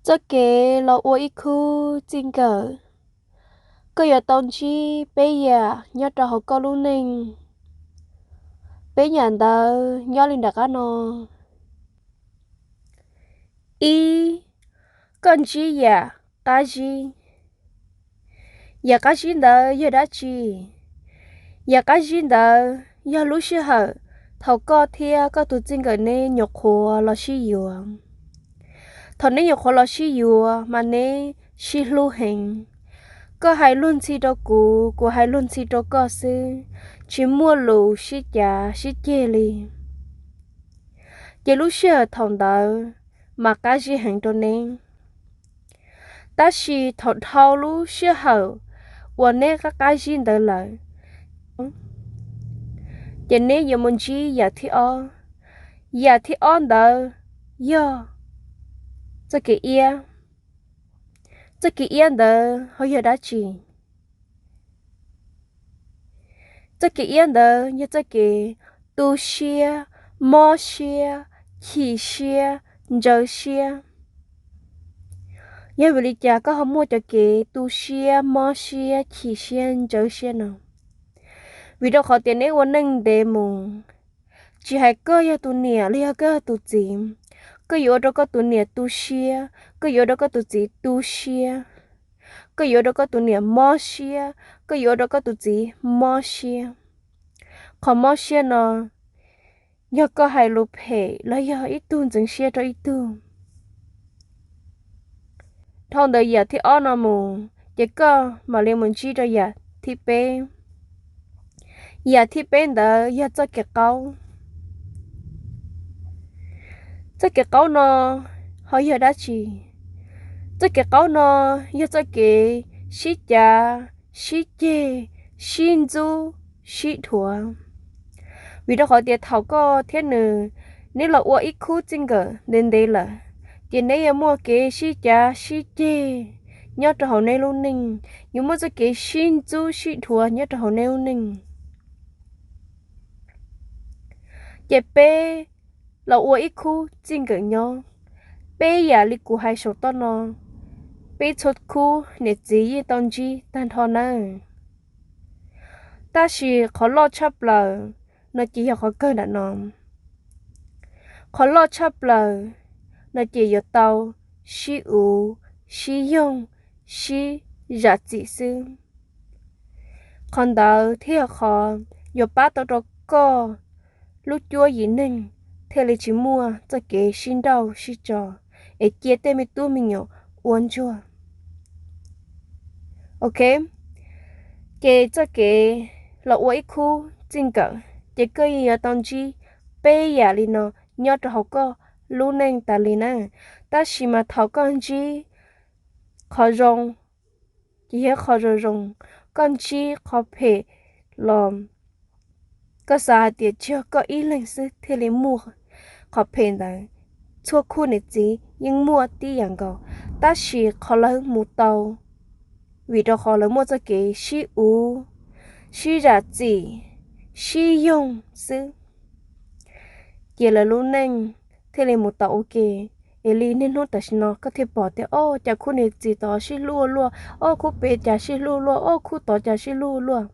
Txoj kev los ua ib khub txij nkawm, koj yuav tau ntsib peb yam nyob rau hauv koj lub neej. Peb yam ntawd nyob li nram qab no. Ib, koj ntsib yam qab zib. Yam qab zib ntawd yog dab tsi? Yam qab zib ntawd yog lub sij hawm thaum koj thiab koj tus txij nkawm neb nyuam qhuav los sib yuav. Thaum neb nyuam qhuav los sib yuav mas neb sib hlub heev. Koj hais luag ntxhi rau kuv, kuv hais luag ntxhi rau koj xwb, tsis muaj lus sib cav sib ceg li. Ces lub sij hawm thaum ntawd mas qab zib heev rau neb. Tab sis thaum dhau lub sij hawm uas neb qab qab zib ntawd lawm, ces neb yuav mus ntsib yam thib ob. Yam thib ob ntawd yog txoj kev iab. Txoj kev iab ntawd ho yog dab tsi? Txoj kev iab ntawd yog txoj kev tu siab, mob siab, chim siab, ntsawv siab. Yog vim li cas koj ho muaj cov kev tu siab, mob siab, chim siab, ntsawv siab no? Vim rau qhov tias neb ua neej ntev mus, tsis hais koj yog tus niam los yog koj yog tus txiv, koj yuav ua rau koj tus niam tu siab, koj yuav ua rau koj tus txiv tu siab, koj yuav ua rau koj tus niam mob siab, koj yuav ua rau koj tus txiv mob siab. Qhov mob siab no yog koj hais lus phem los yog ib tug ntxeev siab rau ib tug. Dhau ntawm yam thib ob no mus, ces koj mam li mus ntsib rau yam thib peb. Yam thib peb ntawd yog txoj kev qaub. Txoj kev qaub no ho yog dab tsi? Txoj kev qaub no yog txoj kev sib cav, sib ceg, sib ntxub, sib dhuav. Vim rau qhov tias thaum koj thiab nws, neb los ua ib khub txij nkawm ntev ntev lawm, ces neb yuav muaj kev sib cav sib ceg nyob rau hauv neb lub neej, yuav muaj txoj kev sib ntxub sib dhuav nyob rau hauv neb lub neej. Ces peb los ua ib khub txij nkawm nyob, peb yam li kuv hais saum toj no, peb txhua khub niam txiv yeej tau ntsib tag nrho nawb. Tab sis qhov loj tshaj plaws no ces yog qhov kawg nram no. Qhov loj tshaj plaws no ces yuav tau sib uv, sib yoog, sib zam txim xwb. Qhov ntawd thiaj yog qhov yuav pab tau rau koj lub cuab yim neeg thiaj li tsis muaj txoj kev sib nrauj sib tso es cia tej me tub me nyuam ua ntsuag. Ok, ces txoj kev los ua ib khub txij nkawm ces koj yeej yuav tau ntsib peb yam li no nyob rau hauv koj lub neej tas li na. Tab sis mas thaum koj ntsib qhov zoo, ces yog qhov zoo zoo, koj ntsib qhov phem los koj xav hais tias tsuas yog koj ib leeg xwb thiaj li muaj qhov phem ntawd. Txhua khub niam txiv yeej muaj tib yam nkaus, tab sis qhov lawv mus tau vim rau qhov lawv muaj txoj kev sib uv, sib zam txim, sib yoog xwb, ces lawv lub neej thiaj li mus tau ua ke. Es li niaj hnub tam sim no koj thiaj pom tias, o, cas khub niam txiv tod sib hlub ua luaj, o, khub pem cas sib hlub ua luaj, o, khub tod cas sib hlub ua luaj.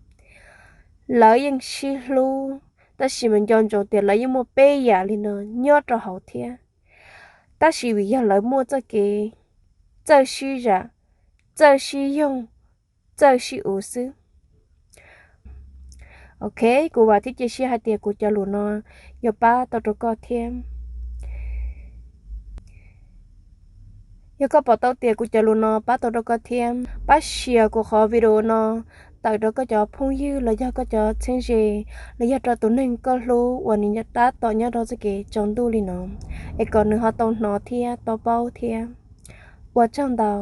Lawv yeej sib hlub, tab sis mas nco ntsoov tias lawv yeej muaj peb yam li no nyob rau hauv thiab. Tab sis vim yog lawv muaj txoj kev txawj sib zam, txawj sib yoog, txawj sib uv xwb. Ok, kuv vam thiab cia siab hais tias kuv cov lus no yuav pab tau rau koj thiab. Yog koj pom tau tias kuv cov lus no pab tau rau koj thiab, pab share kuv qhov video no tawm rau koj cov phooj ywg los yog koj cov txheeb ze, los yog rau tus neeg koj hlub uas nws tab tom nyob rau txoj kev tsaus ntuj li no, es kom nws ho tau hnov thiab tau paub thiab. Ua tsaug ntau.